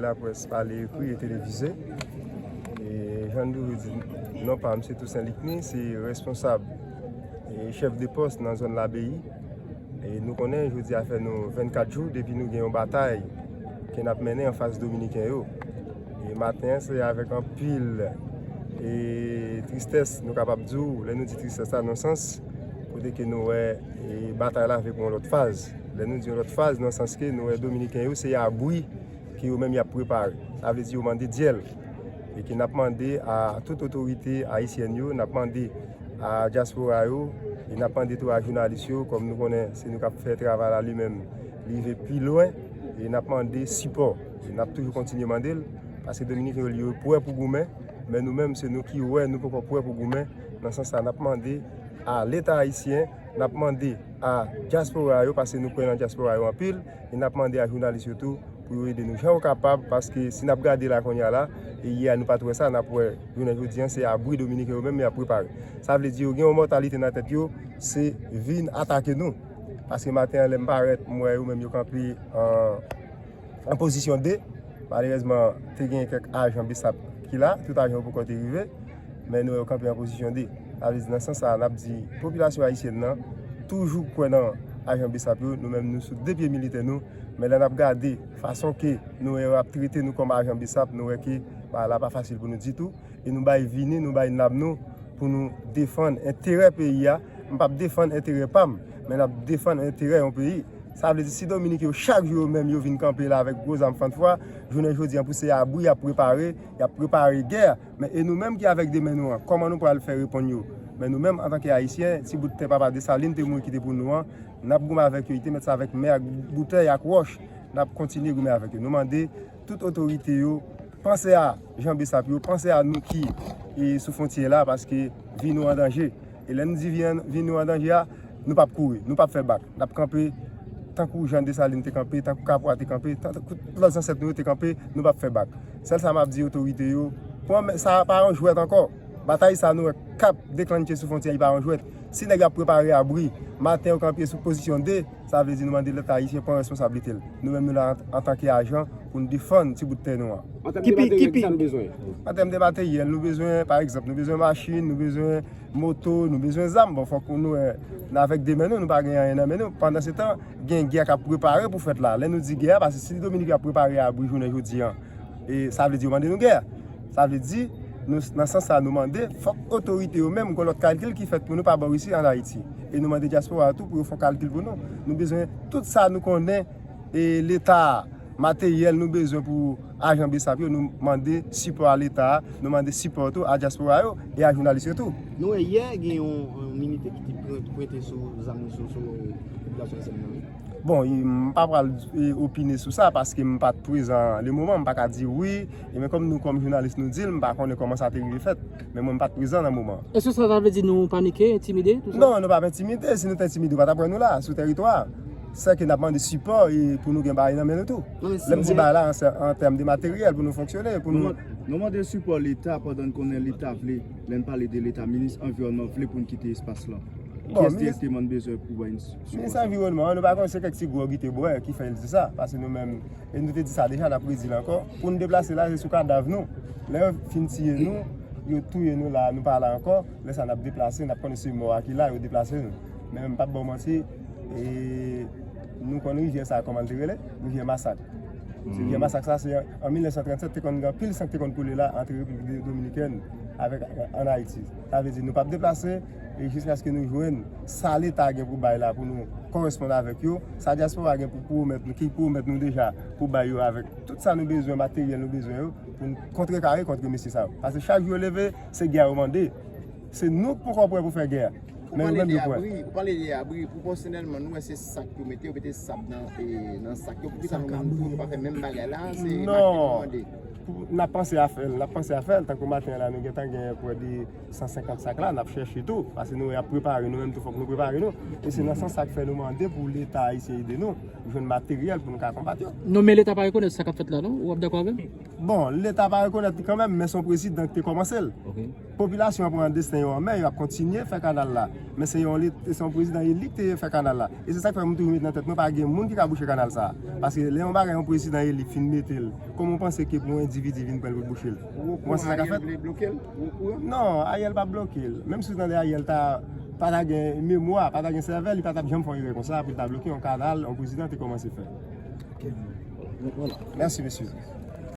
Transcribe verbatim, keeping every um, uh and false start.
Laprès pale, ekri e televize. E jan n toujou di, non pa m se Toussaint Lucny, se responsab e chèf de pòs nan zòn Labeyi. E nou konnen jodi a fè nou vennkat jou depi nou gen yon batay ke n ap mennen anfas dominiken yo. E maten an, se avèk anpil e tristès nou kapab di w, lè nou di tristès la nan sans kote ke nou wè e batay la vle pran yon lòt faz. Lè nou di yon lòt faz, nan sans ke nou wè dominiken yo se abri ke yo menm y ap prepare. Sa vle di yo mande dyèl. E ke n ap mande a tout otorite ayisyèn yo, n ap mande a dyaspora yo, e n ap mande tou a jounalis yo, kòm nou konnen se nou k ap fè travay la li menm, li rive pi lwen, e n ap mande sipò. E n ap toujou kontinye mande l, paske dominiken yo, yo prè pou goumen, men nou menm, se nou ki wè nou poko prè pou goumen. Nan sans sa, n ap mande a Leta ayisyen, n ap mande a dyaspora yo, paske nou kwè nan dyaspora yo anpil, e n ap mande a jounalis yo tou pou yo ede nou jan yo kapab, paske si n ap gade la kounye a la, e yè a nou pa t wè sa, n ap wè jounen jodi an, se abri dominiken yo menm y ap prepare. Sa vle di yo gen yon mòtalite nan tèt yo, se vin atake nou. Paske maten an, lè m parèt, m wè yo menm yo kanpe an, an pozisyon de. Malerèzman, te gen kèk ajan BSAP ki la, tout ajan yo poko te rive. Men nou wè yo kanpe an pozisyon de. Sa vle di, nan sans sa a, n ap di popilasyon ayisyèn nan toujou kwè nan ajan BSAP yo. Nou menm, nou sou de pye militè nou. Men lè n ap gade fason ke nou wè yo ap trete nou kòm ajan BSAP, nou wè ke bagay la pa fasil pou nou ditou. E nou bay vi nou, nou bay nanm nou pou nou defann enterè peyi a. M p ap defann enterè pa m, men n ap defann enterè yon peyi. Sa vle di, si Dominiken yo, chak jou yo menm, yo vin kanpe la avèk gwo zam fann fwa, jounen jodi an, pou se abri y ap prepare, y ap prepare gè. Men e nou menm ki avèk de men nou an, kòman nou pral fè reponn yo? Men nou menm, antanke Ayisyen, ti bout tè Papa Desalin te mouri kite pou nou an, n ap goumen avèk yo, li te mèt sa avèk men ak boutèy ak wòch, n ap kontinye goumen avèk yo. Nou mande tout otorite yo, panse a jan BSAP yo, panse a nou ki e, sou fwontyè la, paske vi nou an danje. E lè n di vi an, vi nou an danje a, nou p ap kouri, nou p ap fè bak. N ap kanpe tankou jan Desalin te kanpe, tankou Kapwa te kanpe, tankou tout lòt zansèt nou yo te kanpe, nou p ap fè bak. Sèl sa m ap di otorite yo, pran men, sa pa yon jwèt ankò. Batay sa nou wè k ap deklanche sou fwontyè, li pa yon jwèt. Si nèg yo ap prepare abri, maten yo kanpe sou pozisyon de, sa vle di nou mande Leta ayisyen pran responsablite l. Nou menm nou la an, antanke ajan pou n defann ti bout tè nou an. An tèm de materyèl, ki sa nou bezwen? An tèm de materyèl, nou bezwen, pa egzanp, nou bezwen machin, nou bezwen moto, nou bezwen zam. Bon, fòk nou, eh, n avèk de men nou, nou pa gen anyen nan men nou. Pandansetan, gen gè k ap prepare pou fèt la. Lè nou di gè a, paske si Dominik ap prepare abri jounen jodi an, e sa vle di yo mande nou gè. Sa vle di, nou, nan sans sa, nou mande, fòk otorite yo menm, gon lòt kalkil ki fèt pou nou pa bò isi ann Ayiti. E nou mande dyaspora a tou pou yo fè yon kalkil pou nou. Nou bezwen tout sa nou konnen, e Leta a, materyèl nou bezwen pou ajan BSAP yo, nou mande sipò a Leta a, nou mande sipò tou a dyaspora yo e a jounalis yo tou. Nou wè yè gen yon, yon militè ki te pran, pwente sou zam li sou, sou popilasyon ayisyen nan, wi. Bon, e, m pa pral, e, opine sou sa, paske m pa t prezan le moman, m pa ka di wi, e men kòm nou, kòm jounalis, nou di l, m pa konnen kòman sa te rive fèt, men mwen, m pa t prezan nan moman. Èske sa ta vle di nou panike, entimide, tou sa? Non, nou p ap entimide, si nou te entimide, ou pa t ap wè nou la, sou tèritwa. Sèke n ap mande sipò e pou nou gen bagay nan men nou tou. Non, men si... Lè m di bagay la, an, an tèm de materyèl pou nou fonksyone, pou nou... Nou man-, nou mande sipò Leta pandan n konnen Leta vle, lè n pale de Leta, minis anviwònman vle pou n kite espas lan. Bon, kiyès minis direkteman n bezwen pou bay n sipò sa? Minis anviwònman an, nou pa konnen se kèk ti gwòg li te bwè ki fè l di sa, paske nou menm, e nou te di sa deja, n ap redi l ankò, pou n deplase la, se sou kadav nou. Lè yo fin tiye nou, yo touye nou la, nou pa la ankò, lè sa n ap deplase, n ap konnen se mò a ki la, yo deplase nou. Men m p ap ba w manti, e nou konn rivyè sa a kòman l te rele? Rivyè Masak. Se rivyè Masak sa, se an mil nèf san trannsèt te konn gen anpil san ki te konn koule la ant Repiblik Dominikèn avèk, ann Ayiti. Sa vle di nou p ap deplase e jiskaske nou jwenn sa Leta gen pou bay la pou nou koresponn avèk yo, sa dyaspora gen pou pwomèt nou, ki pwomèt nou deja pou bay yo avèk tout sa nou bezwen, materyèl nou bezwen yo, pou n kontrekare kont mesye sa yo. Paske chak jou yo leve, se gè yo mande. Se nou k poko prè pou fè gè a. Men yo menm yo prè. Ou pale de abri, ou pale de abri. Pwopòsyonèlman, nou wè se sak yo mete, yo mete sab nan, e, nan sak yo. Poukisa nou menm tou, nou pa fè menm bagay la? Se mache nou mande. N ap panse a fè l, n ap panse a fè l. Tankou maten an la, nou gentan gen prè de san senkant sak la, n ap chèche tou. Paske nou wè y ap prepare, nou menm tou fòk nou prepare nou. E se nan sans sa k fè nou mande pou Leta ayisyen ede nou jwenn materyèl pou nou ka konbat yo. Non, men Leta pa rekonèt sa k ap fèt la, non? Ou ap dakò avè m? Bon, Leta pa rekonèt li kanmenm, men se yon prezidan ki te kòmanse l. Popilasyon an pran desten yo an men, y ap kontinye fè kanal la. Men se yon, se yon prezidan eli ki te fè kanal la. E se sa k fè mwen toujou met nan tèt mwen, pa gen moun ki ka bouche kanal sa a. Paske lè yon bagay, yon prezidan eli fin mete l, kòman w panse ke pou yon endividi vin pran l pou l bouche l? Ou okoran Ariel vle bloke l? Ou okoran? Non, Ariel pa bloke l. Menm si w tande Ariel ta, pa ta gen memwa, pa ta gen sèvèl, li pa t ap janm fè yon erè konsa pou l ta bloke yon kanal yon prezidan te kòmanse fè. Mèsi, mesye.